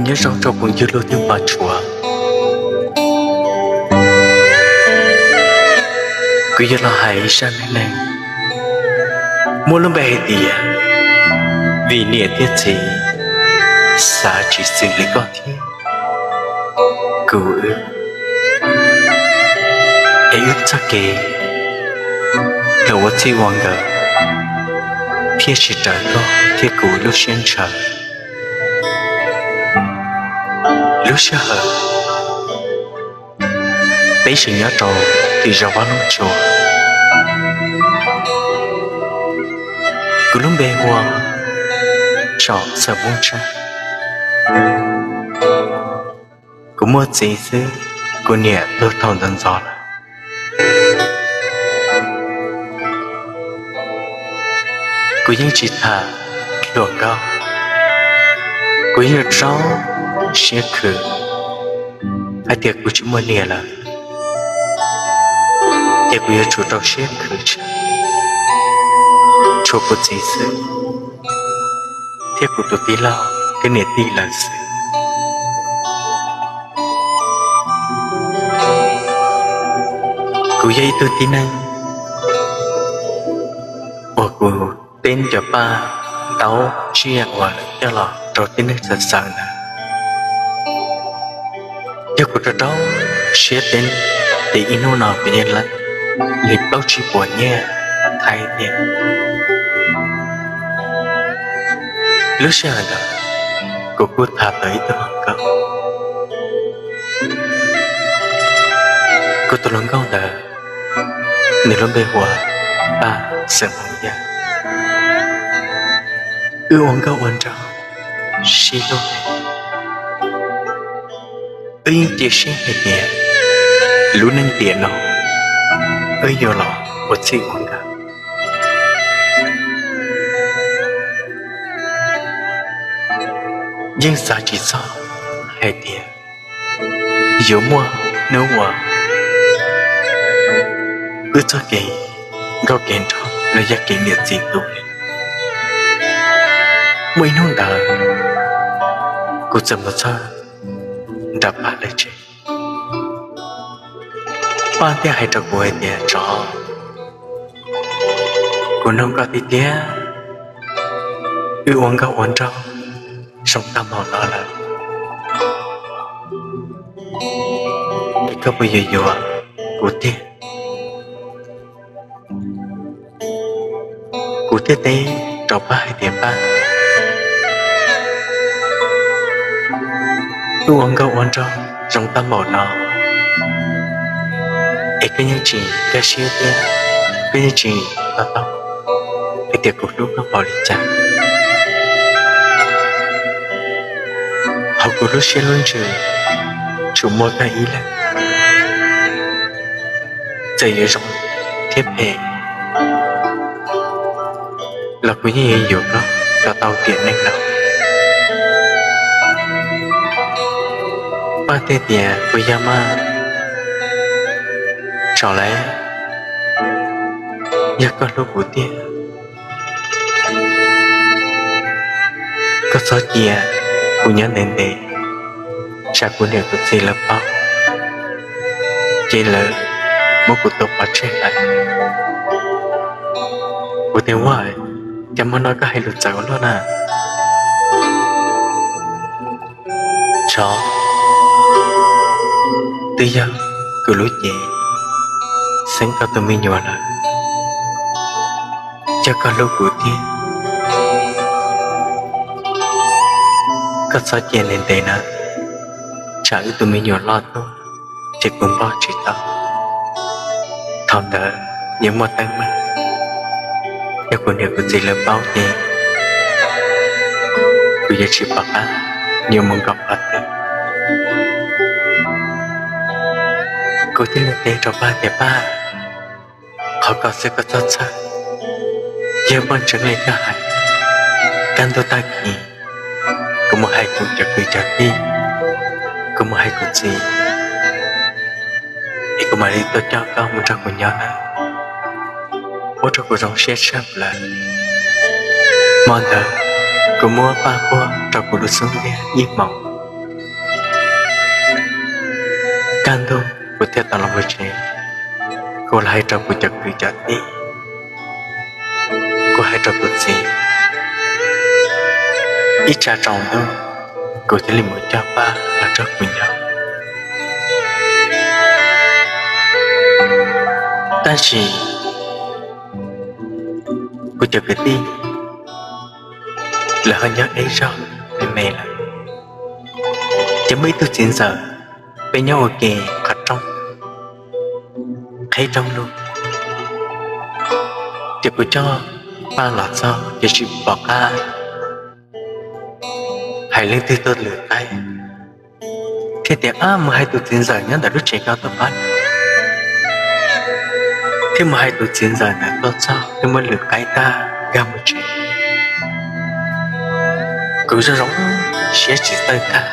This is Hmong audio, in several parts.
Nyob zoo rau kuv ncauj lus thiab npog tshua. Kuv yuav los hais ib zaj neej neeg muaj lub npe hais tias, vim niam thiab txiv xav tsis xws li koj thiab kuv wb, es wb txoj kev los ua txij ua nkawm thiaj tsis raws koj thiab kuv lub siab ntshaw. Lub sij hawm peb tseem nyob rau tim zos Vaj Looj Tsua, kuv lub npe hu ua Tsom Xawm Moo Tsab. Kuv muaj txiv xwb, kuv niam tuag thaum ntxov ntxov lawm. Kuv yeej tsis tham hluas nkauj, kuv yeej rau siab khwv hais tias kuv tsis muaj niam lawm, ces kuv yuav tsum rau siab khwv tshuav kuv txiv xwb thiab kuv tus tij laug thiab niam tij lawm xwb. Kuv yog ib tug tib neeg uas kuv teb cov paj ntaub tsiaj uas lawv coj los rau tib neeg xav xaws ntawd. Yog kuv rau rau siab teb, ces ib hnub no kuv yeej li plaub tsib puas nyiaj thiab. Lub sij hawm ntawd kuv kuj tham tau ib tug hluas nkauj. Kuv tus hluas nkauj ntawd, nws lub npe hu ua Paj Xeem Hmoob Yaj. Wb ua nkauj ua nraug sib hlub, wb yeej cia siab hais tias lub neej tiam no wb yuav los ua txij ua nkawm. Yeej xav tsis txog hais tias yuav muaj hnub uas wb txoj kev nkauj kev nraug los yog kev niam txiv tu li. Muaj ib hnub ntawd kuv txawm mus txog nram Paj lawv tsev, Paj thiaj hais rau kuv hais tias, Tsov, kuv nug koj tiag tiag, wb ua nkauj ua nraug zoo tag npaum no lawm, es koj puas yuav yuav kuv tiag? Kuv thiaj teb rau Paj hais tias, Paj, wb ua nkauj ua nraug zoo tag npaum no, es koj yeej tsis nkag siab thiab koj yeej tsis to taub hais tias kuv hlub koj npaum li cas. Hauv kuv lub siab lub ntsws tsuas muaj koj ib leeg, txawm yuav zoo thiab phem los kuv yeej yuav yuav koj kom tau tiam neej no. Paj thiaj tias, Puas yog mas, Tsov lauj? Yog koj hlub kuv tiag, koj txhob cia kuv nyob ntev ntev, tsam kuv niam kuv txiv lawv paub, ces lawv muab kuv tua pov tseg lawm. Kuv tias, Ua, cas hmo no koj hais lus txawv ua luaj na? Tsov, twb yog kuv lub cev xeeb koj tus me nyuam lawm. Yog koj hlub kuv tiag, koj txhob cia ntev ntev na, tsam wb tus me nyuam loj tuaj ces kuv npog tsis tau, thaum ntawd yuav muaj teeb meem. Yog kuv niam kuv txiv lawv paub ces kuv yuav tsis pom qab yuav mus nkaum qhov twg. Kuv thiaj li teb rau Paj tias, Paj, qhov ko xwb koj txhob txhawj, yog muaj ntseeg li koj hais, kaj ntug tag kis kuv mus hais kuv cov kwv cov tij, kuv mus hais kuv txiv, es kuv mam li tuaj coj koj mus nrog kuv nyob nawb. Ua rau kuv zoo siab tshaj plaws. Hmo ntawd kuv muab Paj puag rau kuv lub xub ntiag ib hmos, Kaj ntug kuv thiaj tau los mus tsev, kuv los hais rau kuv cov kwv cov tij, kuv hais rau kuv txiv, ib tsam tsaus ntuj kuv thiaj li mus coj paj los rau kuv nyob. Tab sis kuv cov kwv tij lawv ho nyob ib zog me me lawm. Ces muaj ib tug txiv ntxawm, peb nyob ua ke qhov rooj, qhib rooj lug. Ces kuv coj paj los txog ces tsis pom qab hais leej twg tuaj lwm qaib, thiaj tias, Ab, mus hais tus txiv ntxawm nyob ntawm lub tsev ko tuaj pab. Thiaj mus hais tus txiv ntxawm ntawd tuaj txog thiaj muab lwm qaib tag nkag mus tsev. Kuv zoo zoo siab tsis txawj tag.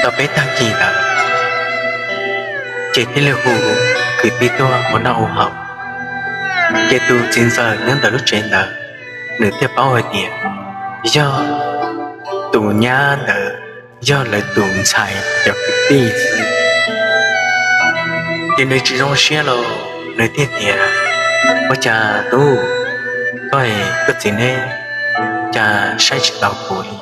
Tau peb tag kis ntawd, ces thiaj li hu kwv tij tuaj ua noj ua haus. Ces tus txiv ntxawm nyob ntawm lub tsev ntawd, nws thiaj paub hais tias yog tus nyab ntawd yog lawv tus ntxhais cov kwv tij xwb. Ces nws tsis zoo siab los nws thiaj tias, Ua cas tub, koj, koj txiv neb cas saib tsis taus kuv li?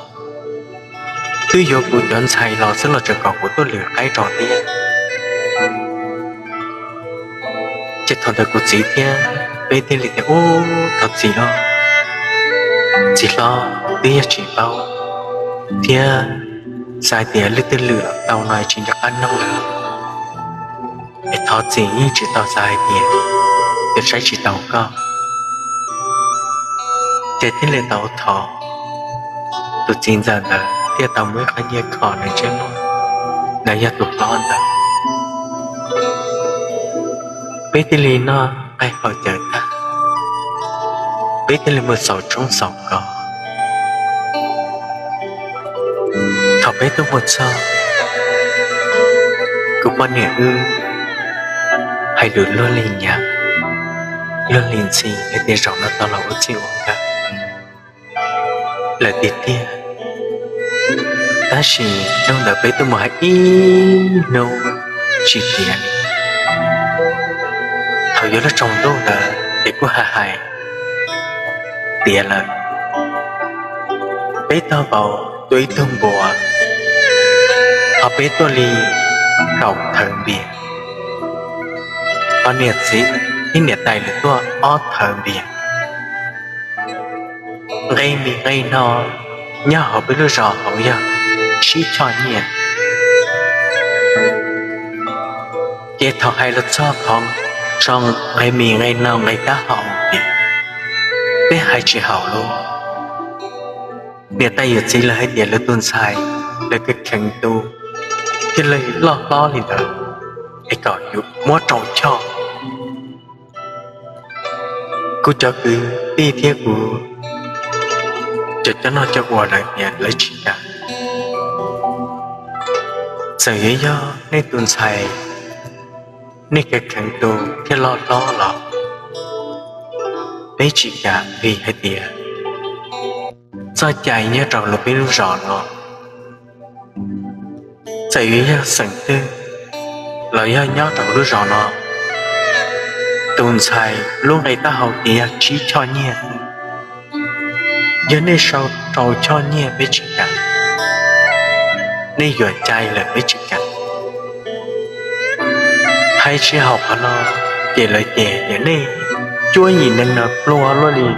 Twb yuav kuv cov ntxhais los xwb los tseem kom kuv tuaj lwm qaib rau thiab. Ces thaum ntawd kuv txiv thiab peb thiaj li tias, Ub, thov txim los txiv hlob, twb yog tsis paub thiab xav tias leej twg lwm tau no tsis nco qab nug lawm, es thov txim, yeej tsis tau xav hais tias yuav saib tsis taus koj. Ces thiaj li tau thov tus txiv ntxawm ntawd thiaj tau muab ib qho nyiaj kho nws ntsej muag, nws yog tus hlob ntawd. Peb thiaj li noj qaib haus cawv tag, peb thiaj li mus xaus tshoob xaus kos. Thaum peb tuaj mus txog, kuv poj niam wb hais lus luag li nyav luag li ntxhi hais tias zaum no tau los ua txij ua nkawm lawm tiag tiag. Tab sis hnub ntawd peb tuaj mus hais ib hnub tsis tiav li. Thaum yuav luag tsaus ntuj ntawd ces kuj hais hais tiav lawm. Peb tog npaum tuaj ib tug npua, ho peb tuaj li kaum thawv npias, ho niam txiv thiab niam tais lawv tuaj ob thawv npias. Nqe mis nqe no nyob hauv peb lub zos hauv yog tsib choj nyiaj. Ces thaum hais los txog qhov tso nqe mis nqe no nqe taub hau ces peb hais tsis haum li. Niam tais yawm txiv lawv hais tias lawv tus ntxhais lawv kheev tu thiaj li loj hlob li ntawd es kom yuav muab rau choj. Kuv cov kwv tij thiab kuv cov coj noj coj ua lawv tias lawv tsis kam. Txawm yuav yog nej tus ntxhais nej kheev kheev tu thiaj loj hlob los peb tsis kam, vim hais tias txoj cai nyob rau peb lub zos no, txawm yuav yog xeem twg los yog nyob rau lub zos no, tus ntxhais lub nqe taub hau ces yog tsib choj nyiaj. Yog nej sau rau choj nyiaj peb tsis kam, nej yuam cai lawm peb tsis kam. Hais tsis haum qhov no ces lawv ces tias nej cuab yim neeg no pluag luaj li,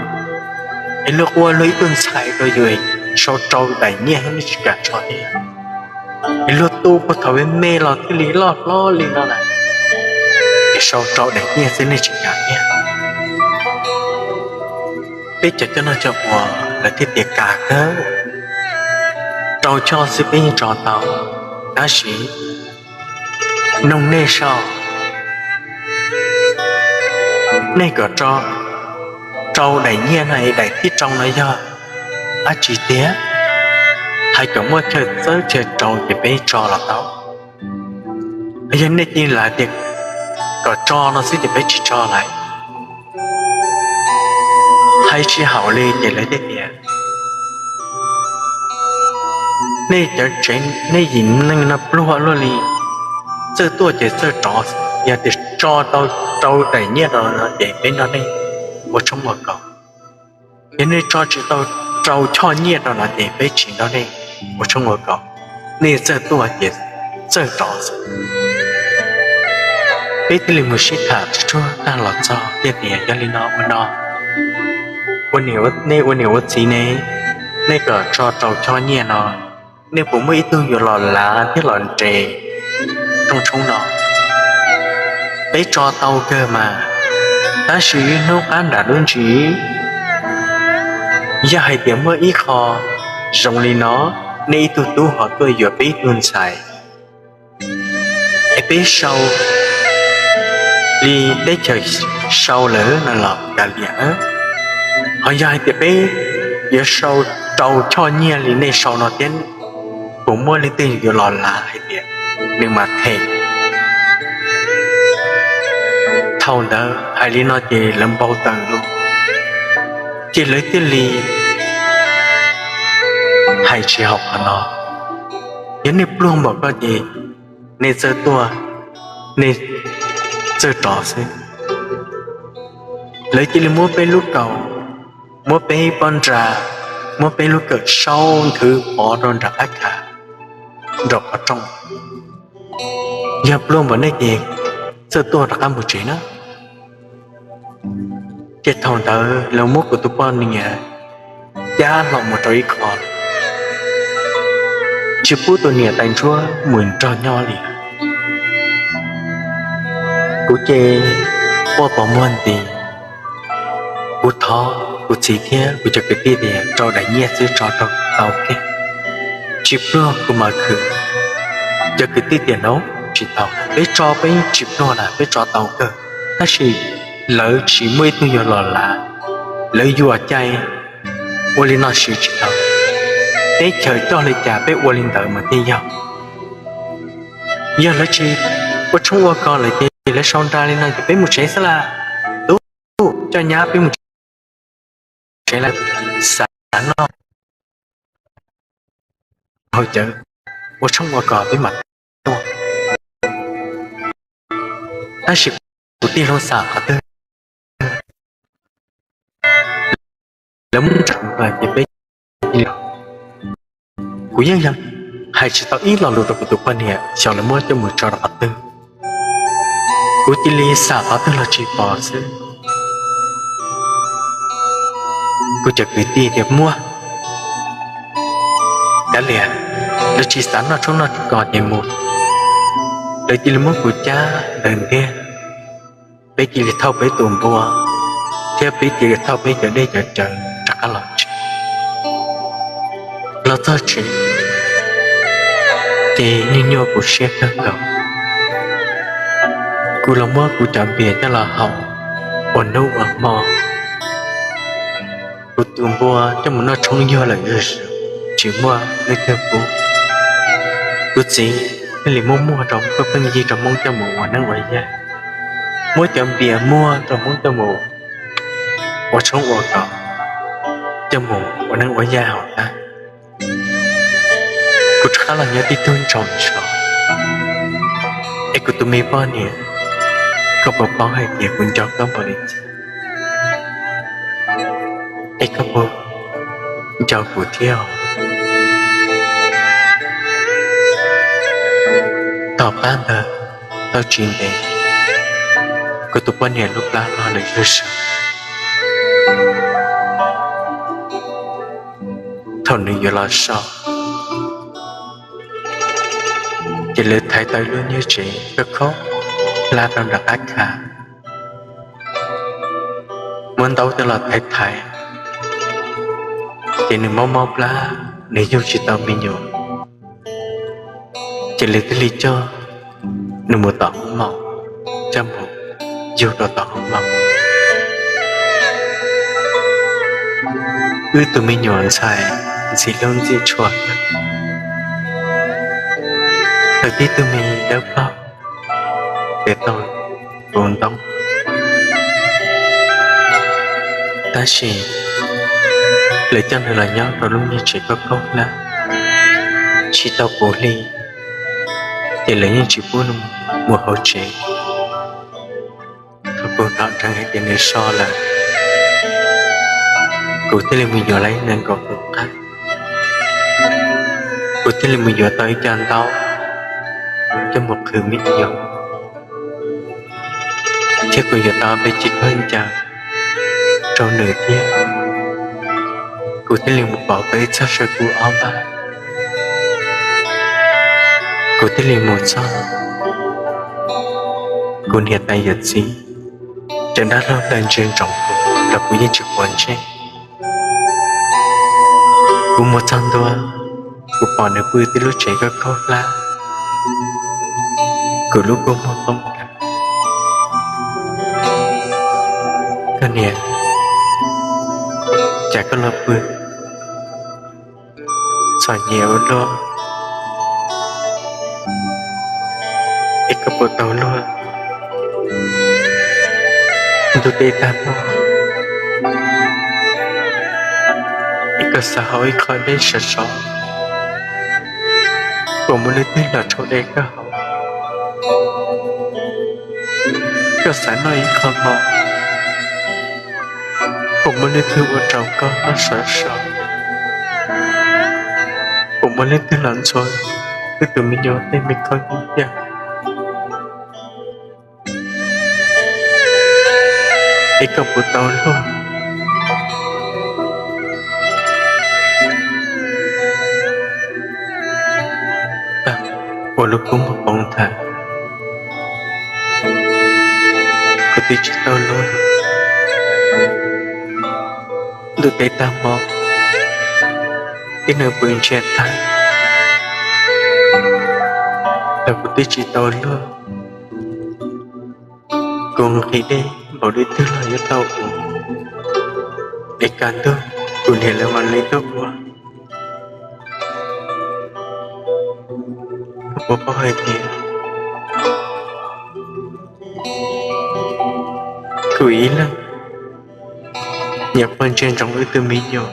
es luag ua luag ib tug ntxhais rau yus, sau rau daim nyiaj nej tsis kam tso thiab, es luag tu puag thaum me me los thiaj li loj hlob li no lawm, es sau rau daim nyiaj xwb nej tsis kam thiab. Peb cov coj noj coj ua lawv thiaj tias kam kawg, rau choj xwb peb yeej tso tau, tab sis noog nej sau, nej kom rau daim nyiaj no es daim thib rau no yog dab tsi tiag? Hais kom muaj chaw txawb chaw rau ces peb tso los tau. Yog nej cia li hais tias kom tso no xwb ces peb tsis tso lawm. Hais tsis haum li ces lawv thiaj tias Nej cov tsev nej yim neej no pluag luaj li, txawj tuaj ces txawj rov, yog tias tso tau rau daim nyiaj no no ces peb nrog nej ua tshoob ua kos. Yog nej tso tsis tau rau choj nyiaj rau no ces peb tsis nrog nej ua tshoob ua kos, nej txawj tuaj ces txawj rov. Peb thiaj li mus sib tham tsuag tsuag tag los txog thiaj tias yog li no ua no, nej ua niam ua txiv ne, nej kom tso rau choj nyiaj no, nej puas muaj ib tug yuav los lav thiab los nres rooj tshoob no? Peb tso tau kawg mas, tab sis ib hnub qab nram lub ntsis, yog hais tias muaj ib qho zoo li no, nej ib tug tub ho tuaj yuav peb ib tug ntxhais es peb sau li teb chaws sau lawm no los kav liam. Ho yog hais tias peb yuav sau rau choj nyiaj li nej sau no thiab, puas muaj leej twg yuav los lav hais tias nws mas them? Thaum ntawd hais li no ces lawv npau taws lawm, ces lawv thiaj li hais tsis haum qhov no. Yog nej pluag npaum ko ces nej txawj tuaj, nej txawj rov xwb. Lawv cia li muab peb lub kaus, muab peb pob nra, muab peb lub kawm saub nthwv pov rau nram qab kha, nraum qhov rooj. Yog pluag npaum nej ces txawj tuaj rov qab mus tsev na. Ces thaum ntawd lawv muab kuv tus poj niam cab hlo mus rau ib qho, tsis pub tus niam tais ntsuab mus nrog nyob li. Kuv ces quaj pos muag nti. Kuv thov kuv txiv thiab kuv cov kwv tij tias rau daim nyiaj xwb tso rau tau kiag, tsis pluag kuv mam khwv. Cov kwv tij tias no tsis tau, peb tso peb tsis pluag na, peb tso tau kawg, tab sis lawv tsis muaj ib tug yuav los lav, lawv yuam cai, ua li no siv tsis tau. Teb chaws coj li cas peb ua li ntawd mas thiaj yog. Yog lawv tsis ua tshoob ua kos lawm ces lawv sau nra li no ces peb mus tsev xwb las. Tub, coj nyab peb mus tsev lawm, xav noj haus cawv, ua tshoob ua kos peb mam tuaj. Tab sis kuv tij hlob xav qhov twg, lawv muab tso ces peb, kuv yeej yog hais tsis tau ib lo lus rau kuv tus poj niam xyov lawv muab coj mus tso rau qhov twg. Kuv cia li xav qhov twg los tsis pom xwb. Kuv cov kwv tij tias muab, kav liam, lawv tsis xav noj tshoob noj kos ces mus. Lawv cia li muab kuv cab ntawd ntiag, peb cia li thauj peb tus npua thiab peb cia li thauj peb cov dej cov cawv rov qab los tsev. Los txog tsev ces nyuaj nyuaj kuv siab kawg nkaus. Kuv los muab kuv cov npias coj los haus ua hnub ua hmo. Kuv tus npua coj mus noj tshoob yuag lawm zuj zus, tsis muaj leej twg pub. Kuv txiv thiaj li muab muag rau pheej yig rau Hmoob coj mus ua neeb ua yaig, muab cov npias muag rau Hmoob coj mus ua tshoob ua kos, coj mus ua neeb ua yaig hauv tag. Kuv rov qab los nyob tib tug ntsau ntsho, es kuv tus me poj niam, koj puas paub hais tias kuv nco koj npaum li cas? Es koj puas nco kuv thiab? Tom qab ntawd tau tsis ntev, kuv tus poj niam lub plab loj lawm zuj zus. Thaum nws yuav los so, ces lawv thaiv tau lub niag tsev khaub khaub hla rau nram qab kha. Muab ntaub coj los thaiv thaiv, ces nws mob mob plab, nws yug tsis tau me nyuam. Ces lawv thiaj li coj nws mus tom hoob mom, coj mus yug rau tom hoob mom. Wb tus me nyuam ntxhais ntxim hlub ntxim tshua, tau tib tug me dawb paug, tes taug tus ntoo. Tab sis lawv coj nws los nyob rau lub niag tsev khaub khaub hlab, Tsis tau puv hli, ces lawv yeej tsis pub mus hauv tsev. Thaum kuv hnov dheev hais tias nws so lawm, kuv thiaj li mus yuav lawm ib nees nkaum tus qab. Kuv thiaj li mus yuav tau ib co ntaub coj mus qhwv me nyuam, thiab kuv yuav tau ob peb txiv khaub ncaws rau nws thiab. Kuv thiaj li mus pauv tau ib txoj saw kub ob npab, kuv thiaj li mus txog. Kuv niam tais yawm txiv, cov dab laug ntsia ntsoov kuv los kuv yeej tsis quav ntsej. Kuv mus txog ntua, kuv pom nws pw tib lub tsev khaub khaub hlab, kuv lub kua muag poob ntawd. Koj niam, cas koj los pw txom nyem ua luaj, es koj puas tau luag? Ntuj teb tag hmo, es koj xav haus ib qho dej sov sov, puas muaj leej twg los rhaub dej koj haus? Koj xav noj ib qho mov, puas muaj leej twg ua rau koj noj sov sov? Puas muaj leej twg los ntxhua wb tus me nyuam tej me khaub ncaws, es koj puas tau luag? Ua lub kua muag poob nthav, kuv twb tsis tau luag. Ntuj teb tag hmo, tib neeg pw ntsiag tag, los kuv twb tsis tau luag. Kuv nqhis dej npaum li twg los yuav tau ua, es kaj ntug kuv niam lawv mam li tuaj ua. Koj puas paub hais tias kuv ib leeg nyiam pog ntsia ntsoov wb tug me nyuam,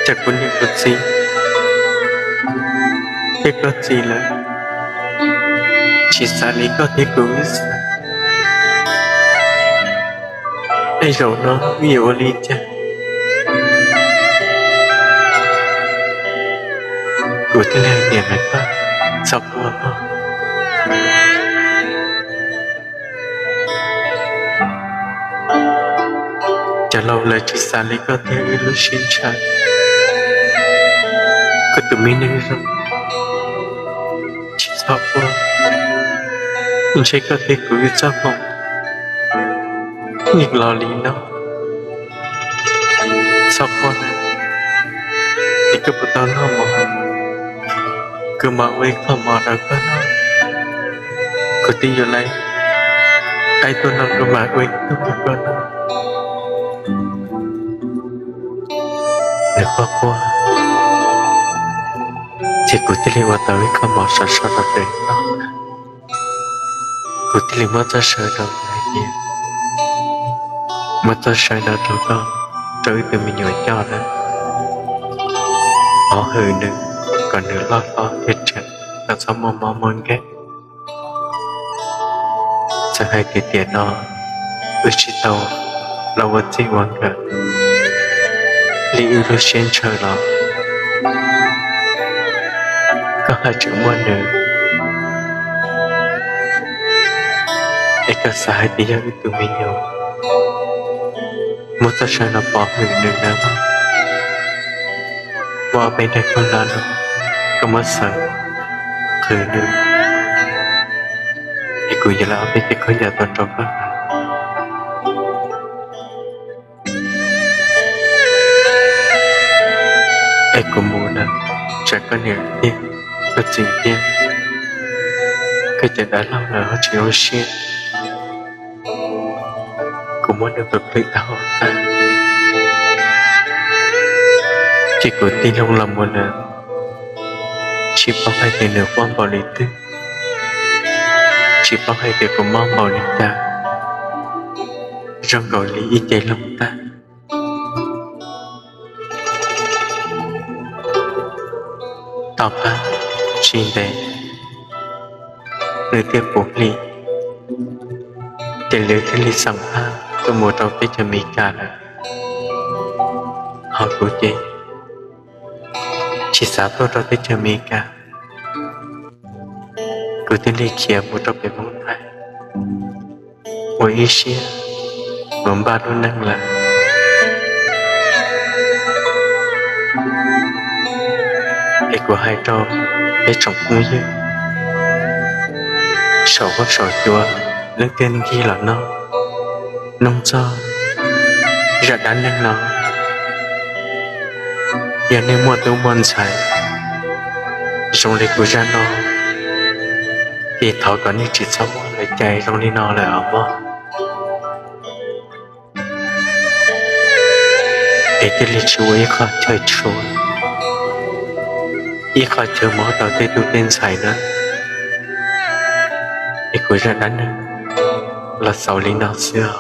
cas kuv niam kuv txiv thiab koj txiv lawv tsis xav li koj thiab kuv wb xav. Es zaum no wb yuav ua li cas? Kuv thiaj li hais tias, me koj, txhob quaj mog. Cov laus lawv tsis xav li koj thiab wb lub siab ntshaw. Koj tus me neeg zoo, tsis txhob quaj, ntshe koj thiab kuv wb txoj hmoo yeej los li no. Txhob quaj na, es koj puas tau noj mov? Kuv mam ua ib qho mov rau koj noj. Kuv twb yuav lawv qaib tuaj no, kuv mam ua ib tug rau koj noj. Nws quaj quaj, ces kuv thiaj li ua tau ib qho mov sov sov rau nws noj. Kuv thiaj li muab txoj saw rau nws hais tias, muab txoj saw no rau koj, rau wb tus me nyuam coj na, thov hwm nws kom nws loj hlob thiaj tseem, kom txhob muaj mob muaj nkeeg. Txawm hais tias tiam no wb tsis tau los ua txij ua nkawm li wb lub siab ntshaw los, koj haj tseem muaj nws, es koj xav hais tias yog wb tus me nyuam. Muab txoj saw no pov hwm nws nawb mog. Muab ob peb daim khaub hlab no, koj muab xaws qhwv nws, es kuv yuav lawv ob peb teg khaub ncaws tuaj rau koj. Es kuv mus lawm, tsam koj niam thiab koj txiv thiab koj cov dab laug lawv ho tsis zoo siab. Kuv muab nws plhws tag hauv tag, ces kuv tig loo los mus lawm, tsis paub hais tias nws quaj npaum li twg, tsis paub hais tias kuv mob npaum li cas, zoo nkaus li ib ce loo tag. Tom qab tsis ntev nws thiaj puv hli, ces nws thiaj li xeem Phaj tuaj mus rau teb chaws Amelikas lawm. Ho kuv ces tsis xav tuaj rau teb chaws Amelikas, kuv thiaj li khiav mus rau pem Hmoob Thaib ua ib siab mus npaj lub neej lawm. Es kuv hais rau peb tsoom phooj ywg saum huab saum cua, leej twg ncig los nov, mloog txog zaj dab neeg no, yog nej muaj tub muaj ntxhais zoo li kuv zaj no, ces thov kom nej tsis txhob muab lawv cais zoo li no lawm os mog. Es thiaj li tsis ua ib qho chaw tshua, ib qho chaw mob rau tej tub tej ntxhais na. Es kuv zaj dab neeg los xaus li no xwb os.